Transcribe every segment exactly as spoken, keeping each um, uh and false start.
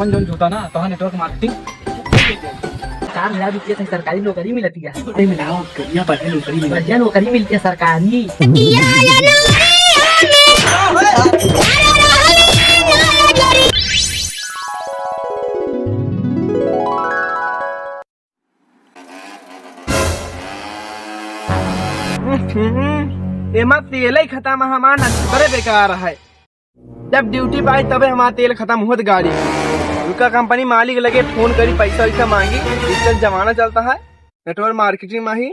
कौन जौन जूता ना, तोहार network marketing। चार हजार रुपया से सरकारी नौकरी मिलती है। अरे मिलाओ, बढ़िया पढ़े नौकरी मिले। बढ़िया नौकरी मिलती है सरकारी। हम्म, एमा तेल ही खतम है, हमार नंबर बेकार है। जब duty पे आई तबे हमार तेल खतम होत गाड़ी। रुका, company मालिक लगे phone करी, पैसा वैसा मांगी। Digital जमाना चलता है, network marketing में ही।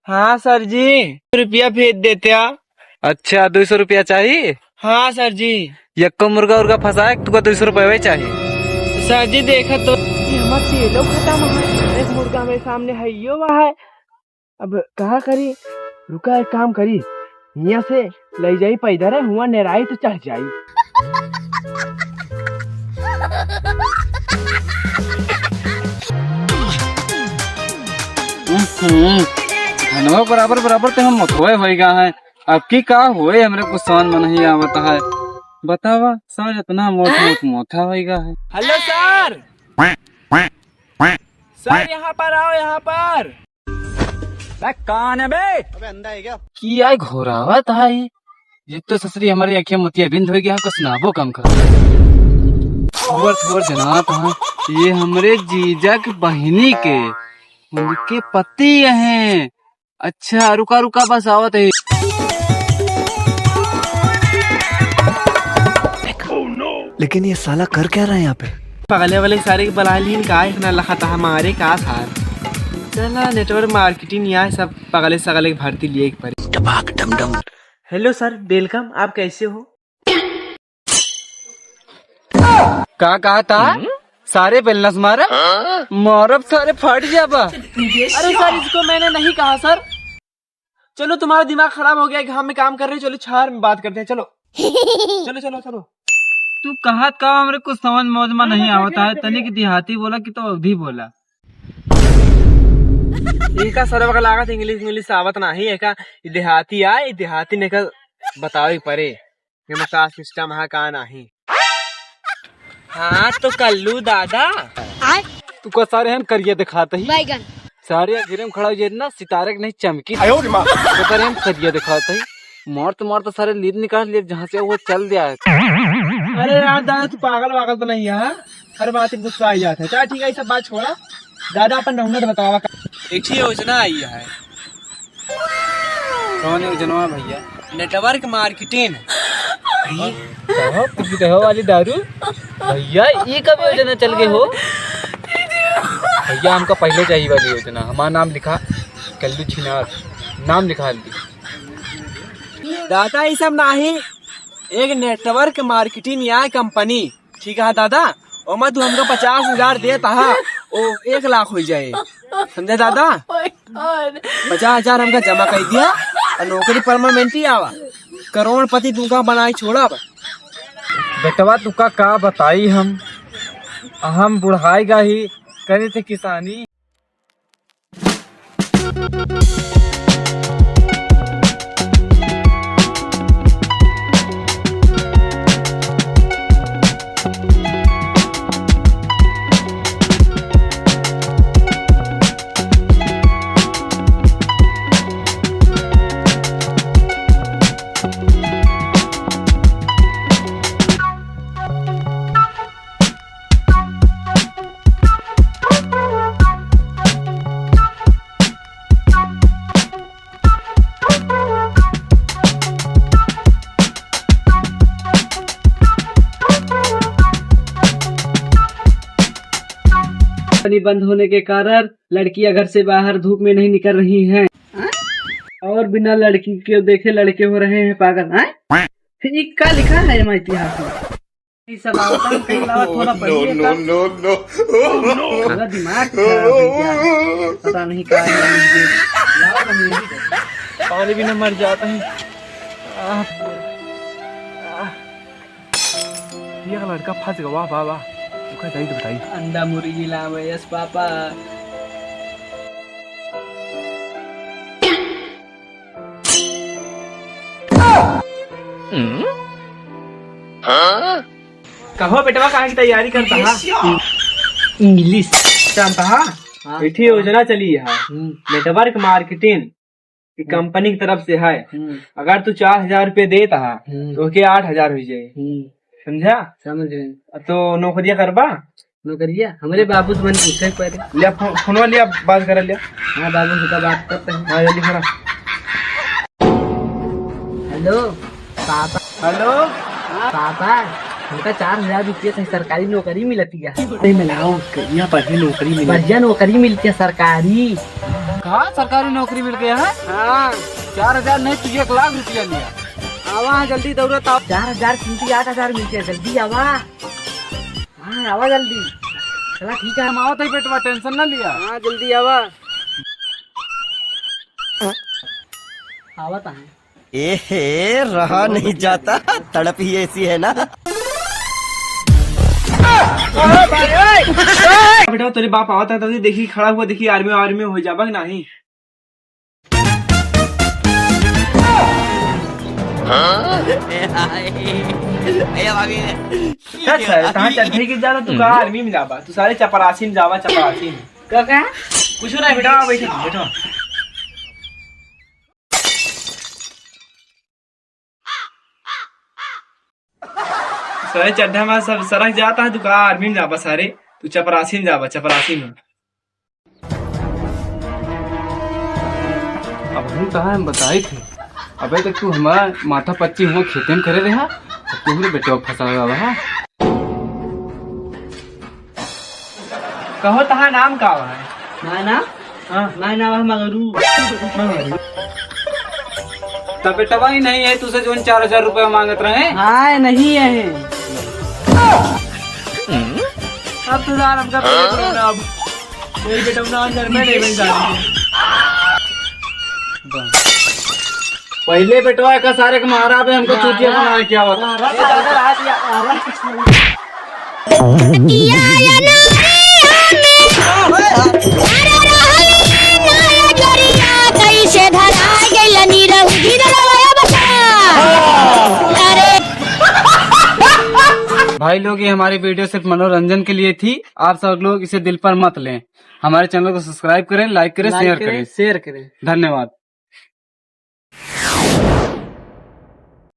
हाँ sir जी, रुपया भेज देते आ। अच्छा, दो सौ रुपया चाही? हाँ sir जी। यक्को मुर्गा उर्गा फंसाए, तुका दो सौ रुपया वही चाही? Sir जी, देखा तो, ये हमार तेलो खतम है। एक मुर्गा हमारे सामने है, यो वह है। अब कहा करी, रुका, एक काम करी, हियाँ से लई जाई पैदल है, हुआँ नेराई तो चढ़ जाई। हम्म, धनवा बराबर बराबर ते हम मोथवे होई गा है। अब की का होए, हमरे कुछ समझ में नहीं आवत है। बतावा sir, इतना मोट मोट मोथा होई गा है। Hello sir, sir यहाँ पर आओ, यहाँ पर। बे, कौन है बे? अबे, अंधा है क्या? की आय घोरावत है? ये तो ससुरी हमारी आँखें मोतियाबिंद होई गा, कुछ नाबो कम कर। थोर थोर जनात है, ये हमरे जीजा के बहिनी के, उनके पति हैं। अच्छा, रुका रुका, बस आवत है। लेकिन ये साला कर क्या रहा है यहाँ पे? पगले वाले सारे के बला लीन का, एक ना लखा था हमारे का सार। चला, network marketing यहाँ सब पगले सगले के भर्ती लिए एक परी। Hello sir, welcome, आप कैसे हो? का कहा था? सारे बेलनस मारा, मारब सारे फट जाबा। अरे sir, इसको मैंने नहीं कहा sir। चलो, तुम्हारा दिमाग खराब हो गया है, हम में काम कर रहे हैं, चलो छार में बात करते हैं, चलो। चलो, चलो, चलो। तू कहत का, हमरे कुछ समझ मौज में नहीं आवत है, तनिक देहाती बोला कि तो अवधी बोला। इनका सरवा का लागत English English आवत नाही, एका देहाती आए, देहाती ने का बतावे परे, एमे का system है, का नाही। हाँ, तो कल्लू दादा। आय। तू का सारे हन करिया दिखात ही। बैगन। सारे अंधेरे में खड़ा हो जाए ना, सितारे के नहीं चमकी। आयो रे माँ। तो सारे हन करिया दिखात ही। मार तो, मार तो सारे लीद निकाल लिए, जहाँ से वो चल दिया है। अरे यार दादा, तू पागल वागल तो नहीं है? हर बात में गुस्सा आ जाता है। चल ठीक है, ये सब बात छोड़ा। दादा, अपन रौनक बतावा का। एक ही योजना आई है। कौन योजनवा भैया? Network marketing। कहो, कुछ भी कहो वाली दारू। भैया, ई कब योजना चल गए हो? भैया, हमका पहले चाहिए वाली योजना। हमारा नाम लिखा कल्लू छिनार, नाम लिखा हल्दी। दादा, ई सब नाही, एक network marketing या company। ठीक है दादा, ओमा तू हमका पचास हजार देत हा, ओ एक लाख हो जाए, समझे दादा? Oh my God। पचास हजार हमका जमा कर दिया और नौकरी permanent ही आवा, करोड़पति तुमका बनाई छोड़ा। बेटवा तुका का बताई हम, हम बुढ़ाई गा ही करे थे किसानी। पानी बंद होने के कारण लड़कियां घर से बाहर धूप में नहीं निकल रही हैं। और बिना लड़की को देखे लड़के हो रहे हैं पागल, हैं? फिर ये क्या लिखा है हमारे इतिहास में? ये सब आवता है, कहीं लावा थोड़ा पढ़िए का। No, no, no। पूरा दिमाग खराब हो गया है। पता नहीं क्या है ये। लावा तो music। पानी बिना मर जाता है। आह, आह। ये लड़का फंस गया, वाह, वाह, वाह। रुका जाई तो बताई। अंडा मुर्गी लावे, yes पापा। कहो बेटवा, कहाँ की तैयारी करता है? English। जानता है? हाँ। एक ठे योजना चली है। हम्म। Network marketing की हम्म। Company की तरफ से है। हम्म। अगर तू चार हजार रुपये देता है, हम्म। तो ओके आठ हजार हो जाए। हम्म। समझा? समझ गए। तो नौकरिया करबा? नौकरिया? हमरे बाबू से मन पूछे के पड़े। लिया फो-, फोनवा लिया, बात कर लिया। हाँ बाबू, से बात करते हैं। हाँ, जल्दी करा। हेलो, पापा। हेलो। हाँ, पापा, हमका चार हजार रुपया से सरकारी नौकरी मिलती है। अरे मिलाओ, कहिया बढ़िया नौकरी मिली। बढ़िया नौकरी मिलती है सरकारी। कहाँ सरकारी नौकरी मिल गया है? हाँ। चार हजार नहीं, तू एक लाख रुपया लिया। आवा, जल्दी दौड़त आवा। चार हजार की आठ हजार मिलती है, जल्दी आवा। हाँ, आवा जल्दी। चला, ठीक है। हम आवत है बेटवा, tension ना लिया। हाँ, जल्दी आवा। आवत है। एहे, रहा नहीं जाता, तड़प ही ऐसी है ना। बेटा, तेरे बाप आवत है, तो देखी खड़ा हुआ, देखी army, army हो जाबा कि नहीं? ए भाभी। सच है, तहाँ चड्ढे की ज्यादा तू कहाँ army में जाबा? तू सारे चपरासी में जाबा, चपरासी में। का, का? कुछ नहीं बेटा, बैठो, बैठो। सारे चड्ढा में सब सरक जाता है, तू कहाँ army में जाबा सारे? तू चपरासी में जाबा, चपरासी में। अब हम कहाँ हम बताई थे, अबे तक तू हमारा माथा पच्ची हुआ खेते में करे रहा, अब तू हमरे बेटवा फंसा हुआ है। कहो, तहार नाम का है? हमार नाम? हाँ। हमार नाम है मगरू। मगरू। तब बेटवा ही नहीं है, तुझसे जोन चार हजार रुपया मांगत रहे। हाँ, नहीं है। अब तो यार हमका पहले बेटवा ना, अब मेरी बेटवा ना अंदर में नहीं बन जाती। पहले बेटवा का सारे के मारा, अबे हमको चूतिया बना के क्या होता? भाई लोग, ये हमारी video सिर्फ मनोरंजन के लिए थी, आप सब लोग इसे दिल पर मत लें। हमारे channel को subscribe करें, like करें, like share करें, करें। Share करें। धन्यवाद।